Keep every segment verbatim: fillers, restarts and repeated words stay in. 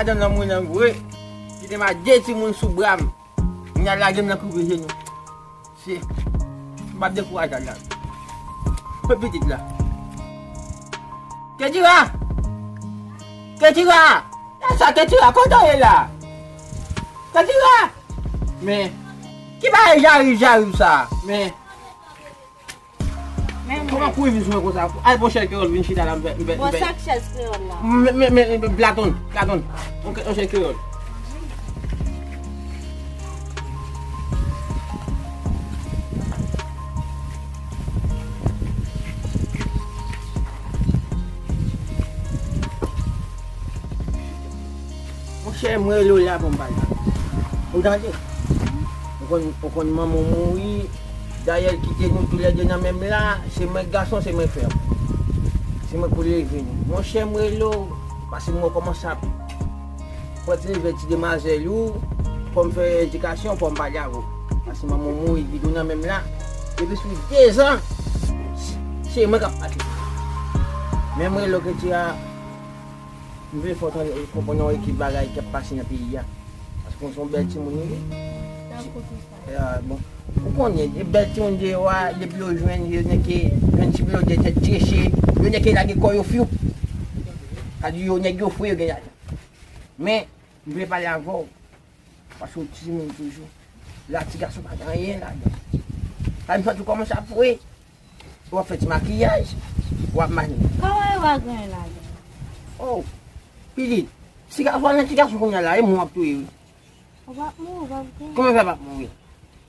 Madanm nan mouri nan vre. Kite m a de timoun sou bra m. Kounya lage m nan koupe jenou. Se, m p ap dekouraje al la. Fè pitit la. Ketira! Ketira! Sa Ketira, kote w ye la? Ketira! Men, ki bagay jarib jarib sa? Men, kòman kouri vin sou mwen konsa? Al pran chèz kreyòl, vin chita la, m fè, m fè, m fè. Bon, sa k chèz kreyòl la? Men, men, men, Platon, Platon, yon chèz kreyòl. Monchè, m rele w la pou m pale. Ou tande? Ou konn, ou konn manman w mouri. Dayè, l kite nou toulède nan menm la. Se mwen gason, se mwen fè. Se mwen pou leve nou. Monchè, m rele w, paske m wè w kòmanse ap pran ti leve ti demwazèl ou, fò m fè edikasyon, fò m pale avè w. Paske manman w mouri, kite w nan menm la. Depi sou dezan, se, se mwen k ap pase. Men m rele w, Ketira. M vle fè w tande, konprann yon ekip bagay k ap pase nan peyi a. Paske w se yon bèl timoun ou ye. Tankou kisa? Ya, bon. Ou konnen, e bèl timoun deyò a, depi yo jwenn, yo nèk jwenn ti blo de tèt treche, yo nèk lage kò yo fyoup. Sa di yo nèg yo fre, yo gen lajan. Men, m vle pale avè w. Paske w timoun toujou. La, ti gason pa gen anyen ladan. Sa m santi w kòmanse ap fre. W ap fè ti makiyaj, w ap manye. Kòman yo pa gen anyen ladan? Oh, pitit, ti gason, nan ti gason kounye a la, e mwen w ap touye, wi. Ou p ap mouri, ou p ap gen. Kòman fè p ap mouri?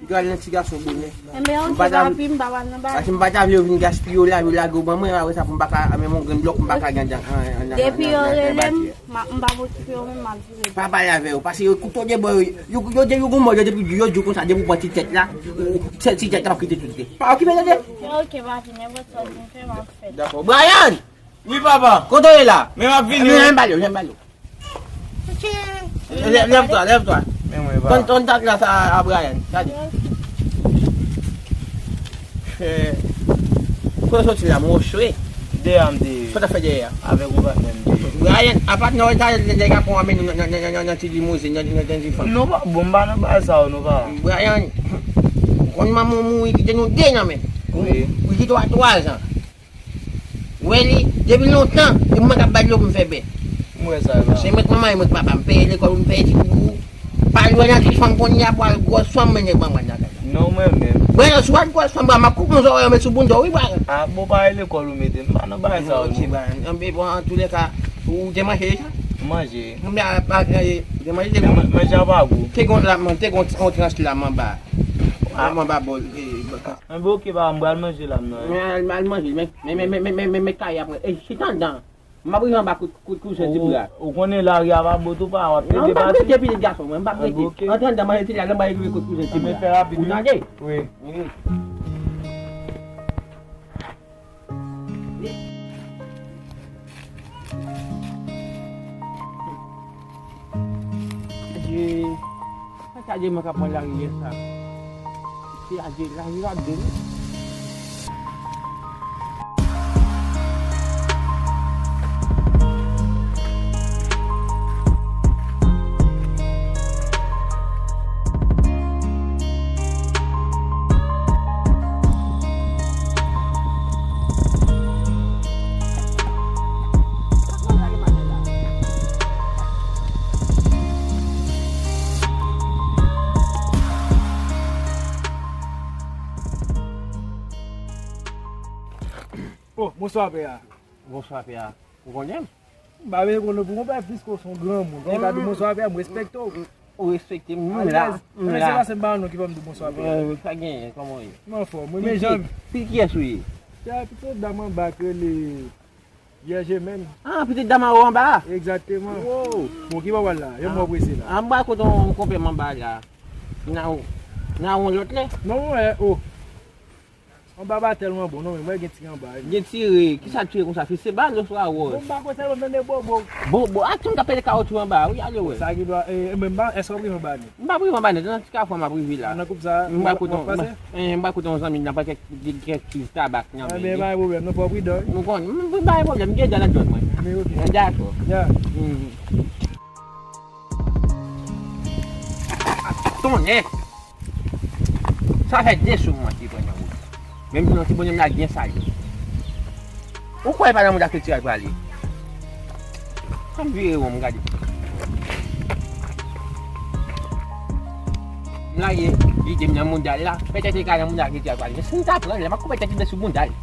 Li pral nan ti gason bonè. Enben, ok, papi, m pa pral nan bagay. Paske m pa ta vle yo vin gaspiye w la, yo lage w ban mwen, apre sa pou m pa ka, menm yon grenn blòk, m pa ka gen andan, an, an, an, depi yo rele m, m ap, m p ap okipe yo menm, m ap vire. Pa pale avè yo, paske yo kouto de bò, yo, yo, yo, yo gon mò, yo depi yo di w konsa, depi w pran ti tèt la, sèl ti tèt la w kite tout. Pa okipe tande. Ok, papi, nenpòt sa w di m fè, m ap fè. Dakò. Brian! Wi, papa. Kote w ye la? Men m ap vini, wi. Lè m pale, lè m pale. Lèv, lèv twa, lèv twa. Men mwen pa. Konn, konn tante la sa a Brian. Gade. Eh, kote w soti la, mouchwe? Dèyè a m te ye. Sa w t ap fè dèyè a? Avèk yon patnè m te ye. Brian, a patnè w ta nèg ap pran w amenn nan, nan, nan, nan, nan ti limouzen, nan, nan, nan ti fanm. Non, pa bon, m pa nan bagay sa yo, non, pa. Brian, konn manman w mouri, kite nou de nan men. Wi. Ou kite w a twa zan. Ou wè li, depi lontan, e mwen k ap bay dlo pou m fè bè. M wè sa, e pa. Se mwen k manman, e mwen k papa, m peye lekòl, m peye ti boubou. Pa jwe nan ti fanm kounye a, pral gwòs fanm, men nèg manman nan kay la. Non, mwen menm. Mwen, si w al gwòs fanm, m ap koupe yon zòrèy, met sou bounda w, wi, bwa. A, bon, pa e lekòl ou mete m, m pa nan bagay sa yo, non. Ok, bwa. Anben, bon, antoulèka, ou te manje deja? M manje. Anben, pa, e, ou te manje deja? Men, manje a pa gou. Te gon la, te gon, on tranch la, m anba. A. M anba bòl, e, bòl. Anben, ok, papa, m pral manje la, m nan. Men al, al manje, men, men, men kay ap mwen. E, chita anndan. M ap rive anba kout, kout kouzen ti bra. Ou, ou konnen lari a pa bon tou, papa, w ap pede pati. Non, m p ap rete pitit gason mwen, m p ap rete. Anben, ok. Antre anndan, manje ti la, lè m rive kout kouzen ti bra. Anben, fè rapid, wi. Ou tande? Wi. Wi. Adye, sa ki adye mwen ka pran lari yè sa. Se adye lari la de wi. Oh, bonswa, pè a. Bonswa, pè a. Ou konnen m? M pa bezwen konnen pou konpè, piske w se yon granmoun. Konnen ka di bonswa, pè a, m respekte w. Ou respekte m, m la, m la. Enben, se paske m pa wè nou ki fè m di bonswa, pè a. Sa genyen, kòman w ye? M anfòm, wi, men jan. Pitit kiyès ou ye? Pè a, pitit dam anba k rele Vierge menm. Ah, pitit dam anwo anba a? Egzakteman. Wow. Bon, ki bò w al la? Yo mò prese la. Ah, m pral kote yon konpè m anba la. N a, n a yon lòt lè. Non, mwen, oh. Anba pa tèlman bon, non, men mwen gen ti anba, wi. Gen tire, kisa tire konsa? Se bal oswa wòz? Bon, m pa kwè tèlman tande bobo. Bobo, a, ti moun k ap pete kawotchou anba, wi, ale wè. Sa ki dwa, e, e, men m pa, èske w ap rive anba nèt? M p ap rive anba nèt, nan ti kafou a m ap rive la. Nan koup sa a, m pral kote yon, m pral kote yon zanmi m nan pran kèk, kèk, kèk kiz tabak nan men li. Enben, pa gen pwoblèm, non, fò w pridan, wi. Nou konn, m, m, pa gen pwoblèm, m gen dèyè nan djòl mwen. Men, ok. Dakò. Ya. Mhm. Tonnè! Sa fè de sou mwen ki pran nan wout. Menm jan ti bonèm la byen sal. Ou kwè pa nan mouda kilti a l prale? Ann vire won m gade. M lage lide m nan mouda l la. Petèt li ka nan mouda kilti a l prale. Men si m ta pran l la, m ap koupe tèt li sou mouda l.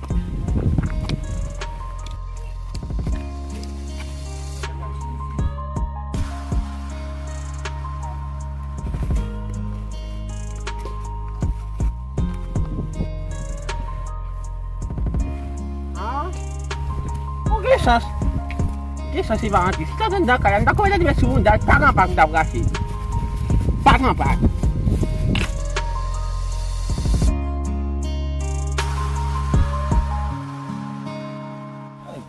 Ah. Ou gen chans. Gen chans li pa rantre. Si t antre anndan kay la, m ta kòmanse met sou mouda l, pa gen anpak m t ap rache. Pa gen anpak.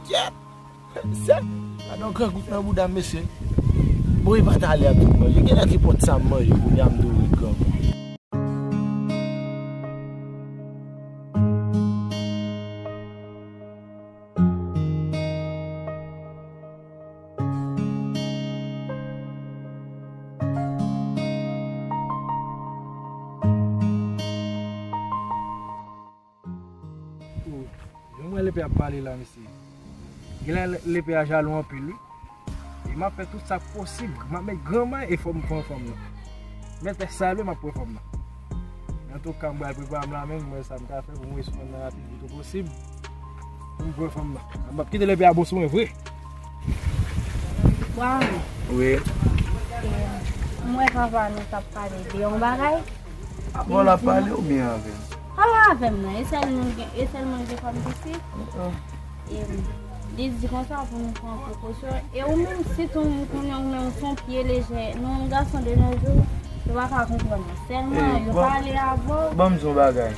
Kyèt! Sè, gade yon grangou nan bouda m, mesye. Bon, e pa t ale ak tout manje. Genlè se pòt sa m manje kounye a m dwe ret grangou. Jan m wè lepè ap pale la, mesye. Genlè lepè a jalou anpil, wi. E m ap fè tout sa k posib. M ap met gran mwayen e fò m pran fanm nan. Men fè sa vle, m ap pran fanm nan. Men antouka, m pral prepare m la menm, m wè sa m ka fè pou m wè sou fanm nan rapid pito posib. Pou m pran fanm nan. M ap kite lepè a bon sou mwen vre. Bwa, wi. M wè papa nou t ap pale de yon bagay. Bon, l ap pale oubyen avè m? Pale avè m nan, e sèl moun gen, e sèl moun gen kòm pitit. E li di konsa pou nou pran prekosyon. E ou menm, sitou m konnen ou menm ou se yon pye lejè. Nou menm gason de nos jours, yo pa ka konprann nou. Sèlman, yo pale avè w. Ban m di w yon bagay.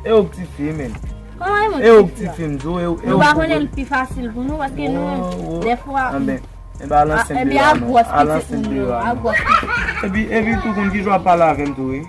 E ou k tifi, men. Kòman e mwen k tifi? E ou k tifi, m di w, e ou, e ou. Nou pa konnen l pi fasil pou nou, paske nou, dèfwa, anben, enben, al ansent deyò a non. Al ansent deyò a non. Epi, epi tou konn kijan w ap pale avè m tou, wi.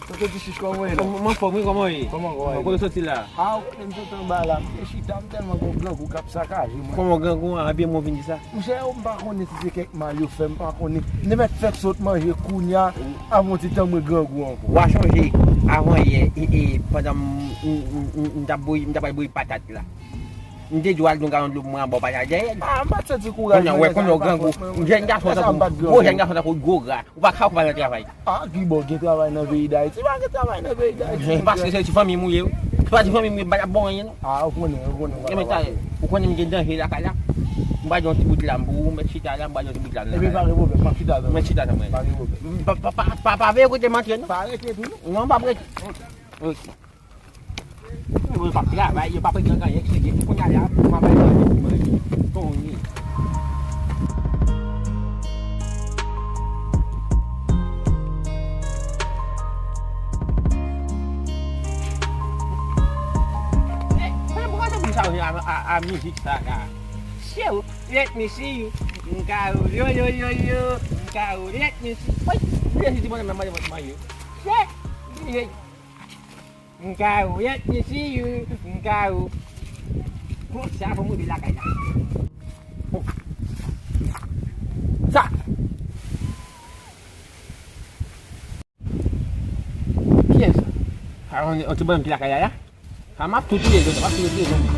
Tonton Ti Chich, kòman w ye la? Mwen anfòm wi, kòman w ye? Kòman w ye? Kote w soti la? A, ou konnen m soti anba la, m te chita, m tèlman gen yon grangou k ap sakaje mwen. Kòman grangou an? Ebyen mwen vin di sa. Monchè, m pa konnen si se kèk mal yo fè, m pa konnen. M te mèt fèk sot manje kounye a, avan yon ti tan mwen grangou ankò. W a chonje, avan yè, e, e, pandan m, m, m, m, m t ap bouyi, m t ap al bouyi patat la. M te di w al jwenn galon dlo pou mwen anba w pa t al dèyè l. A, m pa t santi kouraj mwen. Kounye a, w wè, kounye a w grangou. Jèn gason tankou, gwo jèn gason tankou gwo gra. Ou pa ka, ou pa nan travay. A, ki bò gen travay nan peyi Dayiti? Pa gen travay nan peyi Dayiti. Paske se ti fanmi m ou ye, wi. Se pa ti fanmi m ou ye, m pa t ap ba w anyen, non. A, ou konnen, ou konnen, ou pa travay. Ou konnen m gen danje lakay la. M pral jwenn yon ti bout lam pou ou, mèt chita la, m pral jwenn yon ti bout lam lakay la. Ebyen, pa gen pwoblèm, m ap chita tanmen. Mèt chita tanmen. Pa gen pwoblèm. Pa, pa, pa, pa, pa veye kote m antre, non. Pa rete tou, non. Non, m p ap rete. Ok. Yo p ap travay, yo p ap regle anyen, se gen kounye a la, m ap bay manje pou manje. Tony. Eh, men poukisa pou sa a, a, a mizik sa la? Show, let me see you. Nka yo, yo, yo, yo, yo. Nka yo, let me see. Woy, mwen se ti bonèm nan mande mwen manje. Shit, Nka ou yèt mi si you, nka ou. Bon, sa fò m rive lakay la. Bon. Sa. Kiyès sa? Sa yon, yon ti bonèm ki lakay la, la? Sa m ap tou touye, m ap touye, touye, touye.